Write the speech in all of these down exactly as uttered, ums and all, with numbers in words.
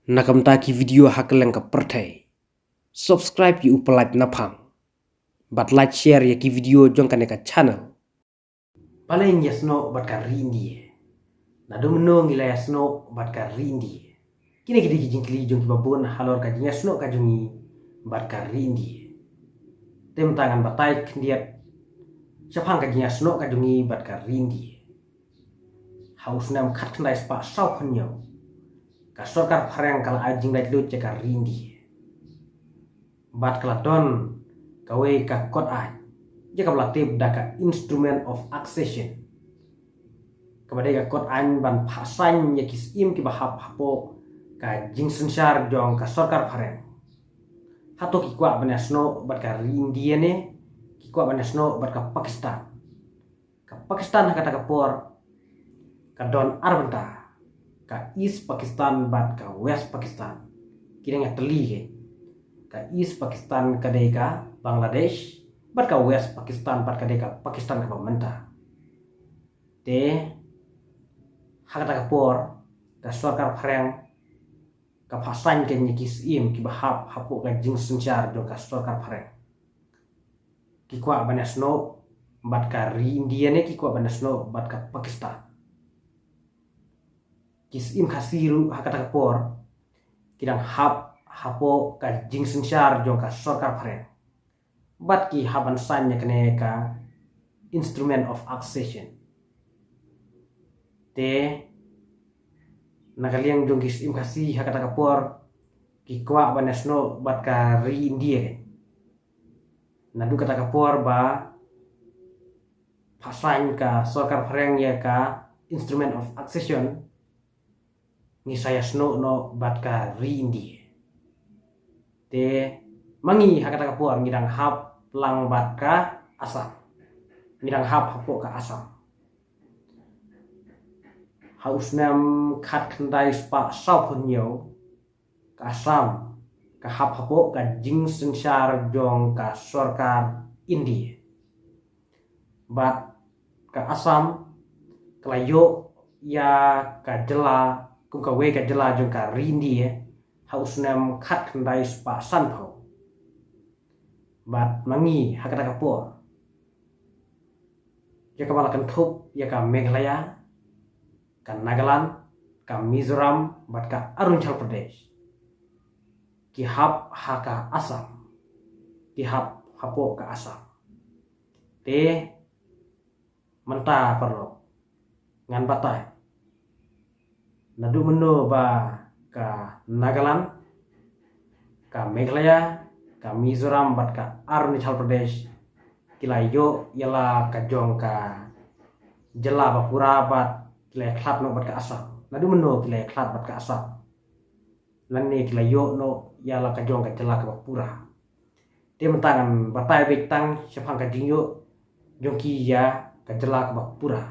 Na ka bynta ki video ha kylleng ka pyrthei, subscribe ïa u Palat Naphang bad like, share ïa ki video jong kane ka channel. Balei ngi ïasnoh bad ka ri India? Naduh mynno ngi la ïasnoh bad ka ri India? Kine ki dei ki jingkylli jong kiba bun halor ka jingïasnoh ka jong ngi bad ka ri India. Te mynta ngan batai khyndiat shaphang ka jingïasnoh ka jong ngi bad ka ri India. Ha u snem khatkhyndai spah sawphew hynñiew, ka sorkar phareng ka la ai jinglaitluid ïa ka ri India bad ka la don kawei ka kot aiñ, ïa kaba la tip da ka Instrument of Accession, kaba dei ka kot aiñ ban phah saiñ ïa ki syiem kiba hap hapoh ka jingsynshar jong ka sorkar phareng. Hato ki kwah ban ïasnoh bad ka ri India ne ki kwah ban ïasnoh bad ka Pakistan? Ka Pakistan ha kata ka por ka don ar bynta, ka East Pakistan bad ka West Pakistan. Ki dang ïatylli kein. Ka East Pakistan ka dei ka Bangladesh bad ka West Pakistan pat ka dei ka Pakistan kaba mynta. Te ha kata ka por ka sorkar phareng ka phah saiñ kein ïa ki syiem kiba hap hapoh ka jingsynshar jong ka sorkar phareng. Ki kwah ban ïasnoh bad ka ri India ne ki kwah ban ïasnoh bad ka Pakistan? Ki syiem Khasi ruh ha kata ka por ki dang hap hapoh ka jingsynshar jong ka sorkar phareng bad ki hap ban saiñ ïa kane ka Instrument of Accession. Te na ka liang jong ki syiem Khasi ha kata ka por ki kwah ban ïasnoh bad ka ri India kein. Naduh kata ka por ba phah saiñ ka sorkar phareng ïa ka Instrument of Accession, ngi sa ïasnoh noh bad ka ri India. Te ma ngi ha kata ka por ngi dang hap lang bad ka Assam. Ngi dang hap hapoh ka Assam. Ha u snem khatkhyndai spah sawphew hynñiew, ka Assam ka hap hapoh ka jingsynshar jong ka sorkar India. Bad ka Assam ka la ïoh ïa ka jylla kum kawei ka jylla jong ka ri India ha u snem khatkhyndai spah sanphew. Bad ma ngi ha kata ka por ïa kaba la kynthup ïa ka Meghalaya, ka Nagaland, ka Mizoram bad ka Arunachal Pradesh, ki hap ha ka Assam, ki hap hapoh ka Assam. Te mynta paralok ngan batai naduh mynno ba ka Nagaland, ka Meghalaya, ka Mizoram bad ka Arunachal Pradesh ki la ïoh ïa la ka jong ka jylla ba pura bad ki la ïakhlad noh bad ka Assam. Naduh mynno ki la ïakhlad bad ka Assam lane ki la ïoh noh ïa la ka jong ka jylla kaba pura? Te mynta ngan batai beit tang shaphang ka jingïoh jong ki ïa ka jylla kaba pura.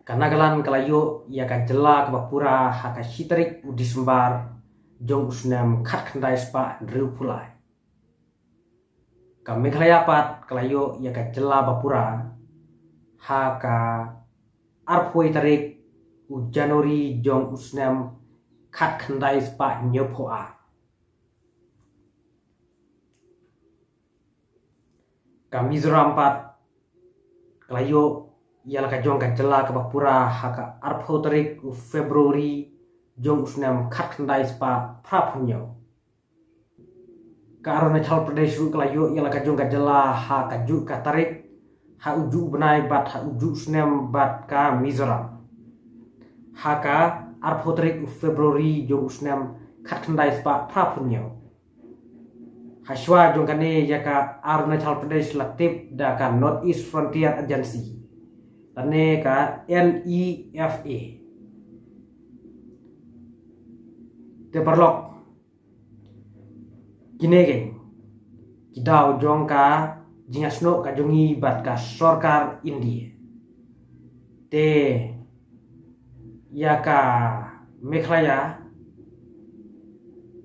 Ka Nagaland ka la ïoh ïa ka jylla kaba pura ha ka shi tarik u Disembar jong u snem khatkhyndai spah hynriewphew lai. Ka Meghalaya pat ka la ïoh ïa ka jylla ba pura ha ka arphew tarik u January jong u snem khatkhyndai spah hynñiewphew ar. Ka Mizoram pat ka la ïoh ïa la ka jong ka jylla kaba pura ha ka arphew tarik u February jong u snem khatkhyndai spah phraphew hynñiew. Ka Arunachal Pradesh ruh ka la ïoh ïa la ka jong ka jylla ha ka juh ka tarik, ha u juh u bnai bad ha u juh u snem bad ka Mizoram ha ka arphew tarik u February jong u snem khatkhyndai spah phraphew hynñiew. Hashwa jong kane ïa ka Arunachal Pradesh la tip da ka North East Frontier Agency lane ka N E F A. Te paralok, kine kein ki daw jong ka jingïasnoh ka jong ngi bad ka sorkar India. Te ïa ka Meghalaya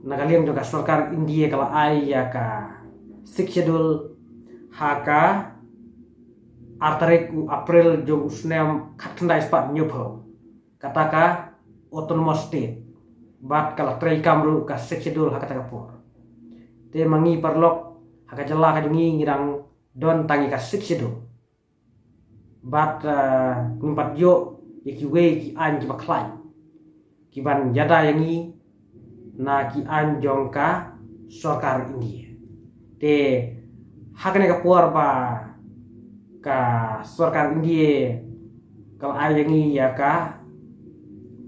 na ka liang jong ka sorkar India ka la ai ïa ka Sixth Schedule ha ka ar tarik u April jong u snem khatkhyndai spah hynñiewphew, kata ka autonomous state. Bad ka la trei kam ruh ka Sixth Schedule ha kata ka por. Te ma ngi paralok, ha ka jylla ka jong ngi ngi dang don tang ïa ka Sixth Schedule. Bad, eh, ngim pat ïoh ïa kiwei ki aiñ kiba khlaiñ kiban ïada ïa ngi na ki aiñ jong ka sorkar India. Te ha kane ka por ba ka sorkar India ka la ai ïa ngi ïa ka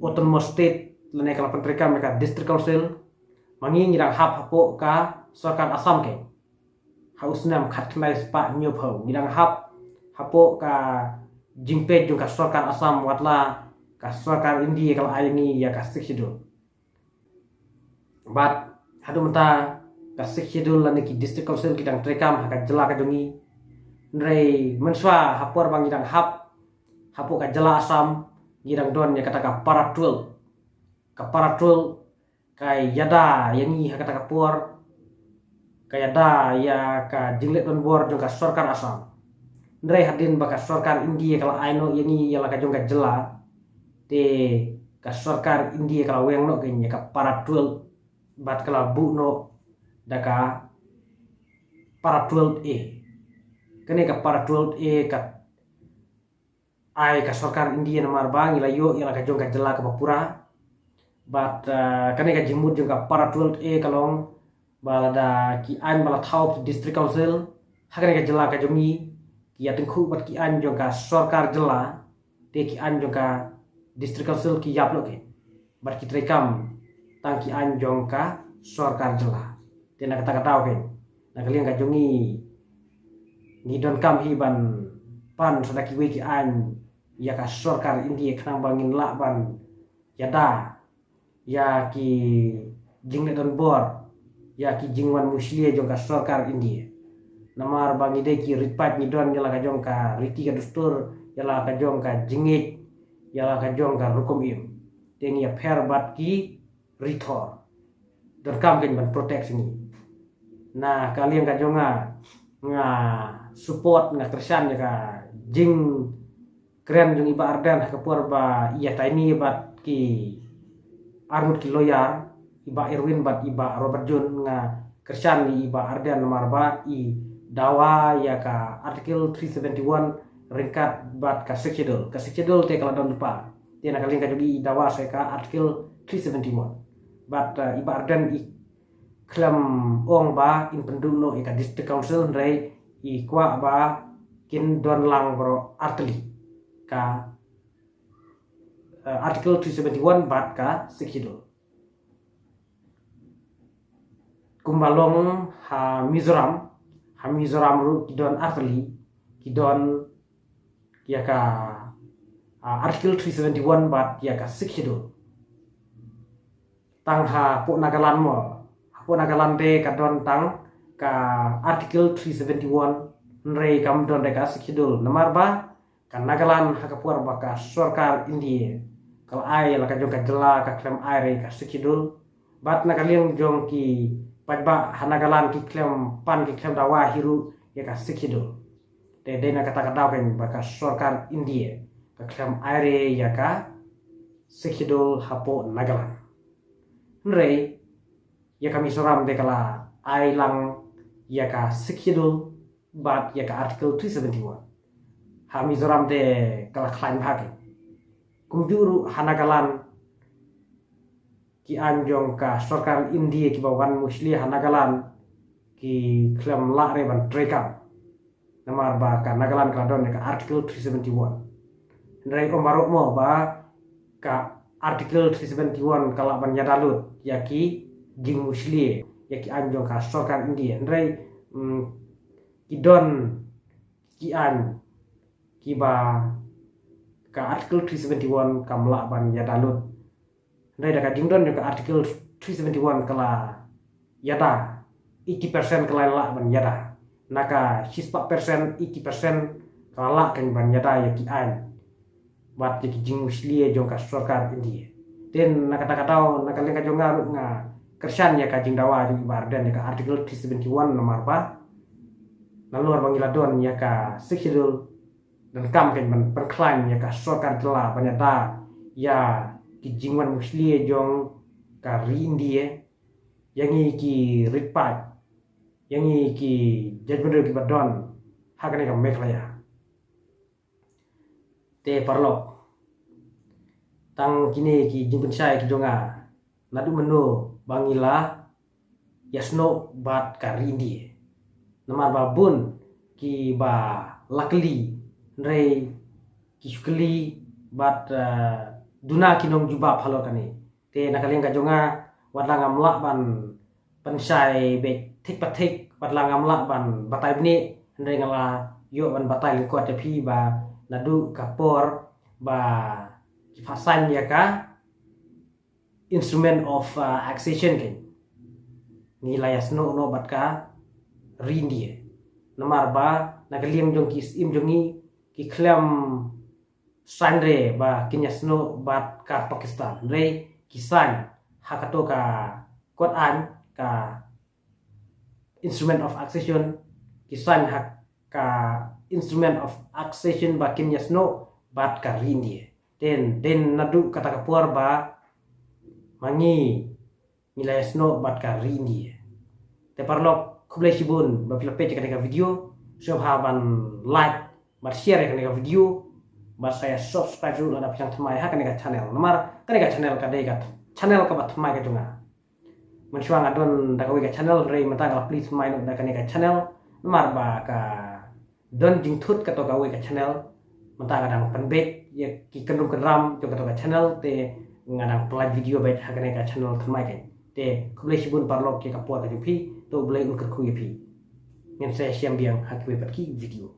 autonomous state lane ka la pyntrei kam ïa ka district council, ma ngi ngi dang hap hapoh ka sorkar Assam keiñ. Ha u snem khatkhyndai spah hynñiewphew ngi dang hap hapoh ka jingpeit jong ka sorkar Assam, watla ka sorkar India ka la ai ïa ngi ïa ka Sixth Schedule. Bad haduh mynta ka Sixth Schedule lane ki district council ki dang trei kam ha ka jylla ka jong ngi. Hynrei mynshuwa ha por ba ngi dang hap hapoh ka jylla Assam, ngi dang don ïa kata ka para twelve. Ka para twelve ka ïada ïa ngi ha kata ka por, ka ïada ïa ka jingleh donbor jong ka sorkar Assam. Hynrei hadien ba ka sorkar India ka la ai noh ïa ngi ïa la ka jong ka jylla, te ka sorkar India ka la weng noh keiñ ïa ka para twelve bad ka la buh noh da ka para twelve A. Kane ka para twelve A ka ai ka sorkar India namar ba ngi la ïoh ïa la ka jong ka jylla kaba pura. Bad, eh, kane ka jingmut jong ka para twelve A ka long ba lada ki aiñ ba la thaw ki district council ha kane ka jylla ka jong ngi ki ïatyngkhuh bad ki aiñ jong ka sorkar jylla, te ki aiñ jong ka district council ki ïap noh keiñ. Bad ki trei kam tang ki aiñ jong ka sorkar jylla. Te na kata ka daw keiñ, na ka liang ka jong ngi, ngi donkam hi ban pan sa da kiwei ki aiñ ïa ka sorkar India khnang ba ngin lah ban ïada ïa ki jingleh donbor, ïa ki jingwan mushlia jong ka sorkar India. Namar ba ngi dei ki rit paid, ngi don ïa la ka jong ka riti ka dustur, ïa la ka jong ka jingngeit, ïa la ka jong ka rukom im. Te ngi ïapher bad ki ri thor. Donkam keiñ ban protect ngi. Na ka liang ka jong nga, nga support, nga kyrshan ïa ka jingkren jong i Bah Ardent ha ka por ba i ïatai ni bad ki arngut ki lawyer, i Bah Erwin bad i Bah Robert June. Nga kyrshan ïa i Bah Ardent namar ba i dawa ïa ka Article three seventy-one ryngkat bad ka Sixth Schedule. Ka Sixth Schedule te ka la don lypa. Te na ka liang ka jong i, i dawa sa ïa ka Article three seventy-one. Bad, eh, i Bah Ardent i khlem ong ba in pynduh noh ïa ka district council, hynrei i kwah ba kin don lang baroh artylli ka, eh, Article three seventy-one bad ka Sixth Schedule. Kumba long ha Mizoram, ha Mizoram ruh ki don artylli, ki don ïa ka, ah, Article three seventy-one bad ïa ka Sixth Schedule. Tang hapoh Nagaland mo, hapoh Nagaland te ka don tang ka Article three seventy-one, hynrei kam don re ka Sixth Schedule. Namar ba ka Nagaland ha ka por ba ka sorkar India ka la ai la ka jong ka jylla ka khlem ai re ka Sixth Schedule. Bad na ka liang jong ki paidbah ha Nagaland ki khlem pan, ki khlem dawa hi ruh ïa ka Sixth Schedule. Te dei na kata ka daw keiñ ba ka sorkar India ka khlem ai re ïa ka Sixth Schedule hapoh Nagaland. Hynrei ïa ka Mizoram te ka la ai lang ïa ka Sixth Schedule bad ïa ka Article three seventy-one. Ha Mizoram te ka la khlaiñ bha keiñ. Kumjuh ruh ha Nagaland, ki aiñ jong ka sorkar India kiba wan mushlia ha Nagaland ki khlem lah re ban trei kam. Namar ba ka Nagaland ka la don ïa ka Article three seventy-one. Hynrei ym baroh mo ba ka Article three seventy-one ka lah ban ïada lut ïa ki jingmushlia ïa ki aiñ jong ka sorkar India. Hynrei, mm, ki don ki aiñ kiba ka Article three seventy-one kam lah ban ïada lut. Hynrei da ka jingdon jong ka Article three seventy-one ka la ïada, eighty percent ka la lah ban ïada. Na ka shispah percent, eighty percent ka la lah keiñ ban ïada ïa ki aiñ bad ïa ki jingmushlia jong ka sorkar India. Te na kata ka daw, na ka liang ka jong nga ruh nga kyrshan ïa ka jingdawa jong i Bah Ardent ïa ka Article three seventy-one namar ba nalor ba ngi la don ïa ka Sixth Schedule, donkam keiñ ban pynkhlaiñ ïa ka sorkar jylla ban ïada ïa ki jingwan mushlia jong ka ri India, ïa ngi ki rit paid, ïa ngi ki jaitbynriew kiba don ha kane ka Meghalaya. Te paralok, tang kine ki jingpynshai ki jong nga, naduh mynno ba ngi la ïasnoh bad ka ri India. Namar ba bun kiba la kylli, hynrei ki shu kylli bad, eh, duna ki nongjubab halor kane. Te na ka liang ka jong nga, wat la ngam lah ban pynshai beit thik pa thik, wat la ngam lah ban batai bniah, hynrei nga la ïoh ban batai lyngkot ïa phi ba naduh ka por ba ki phah sign ïa ka Instrument of, uh, Accession kein, ngi la ïasnoh noh bad ka ri India. Namar ba na ka liang jong ki syiem jong ngi, ki khlem sign re ba kin ïasnoh bad ka Pakistan, hynrei ki sign ha kato ka kot aiñ, ka Instrument of Accession, ki sign ha ka Instrument of Accession ba kin ïasnoh bad ka ri India. Te dei naduh kata ka por ba ma ngi ngi la ïasnoh bad ka ri India. Te paralok, khublei shibun ba phi la peit ïa kane ka video. Sngewbha ban like bad share ïa kane ka video, bad sa ïa subscribe ruh lada phi dang thymmai ha kane ka channel. Namar kane ka channel ka dei ka channel kaba thymmai ka jong nga. Mynshuwa nga don da kawei ka channel, hynrei mynta nga la plie thymmai noh da kane ka channel. Namar ba ka don jingthut kato kawei ka channel, mynta nga dang pynbeit ïa ki kynrum kynram jong kato ka channel, te nga dang pynlait video beit ha kane ka channel thymmai kein. Te khublei shibun paralok ïa ka por ka jong phi, to U Blei un kyrkhu ïa phi. Ngin sa ïashem biang ha kiwei pat ki video.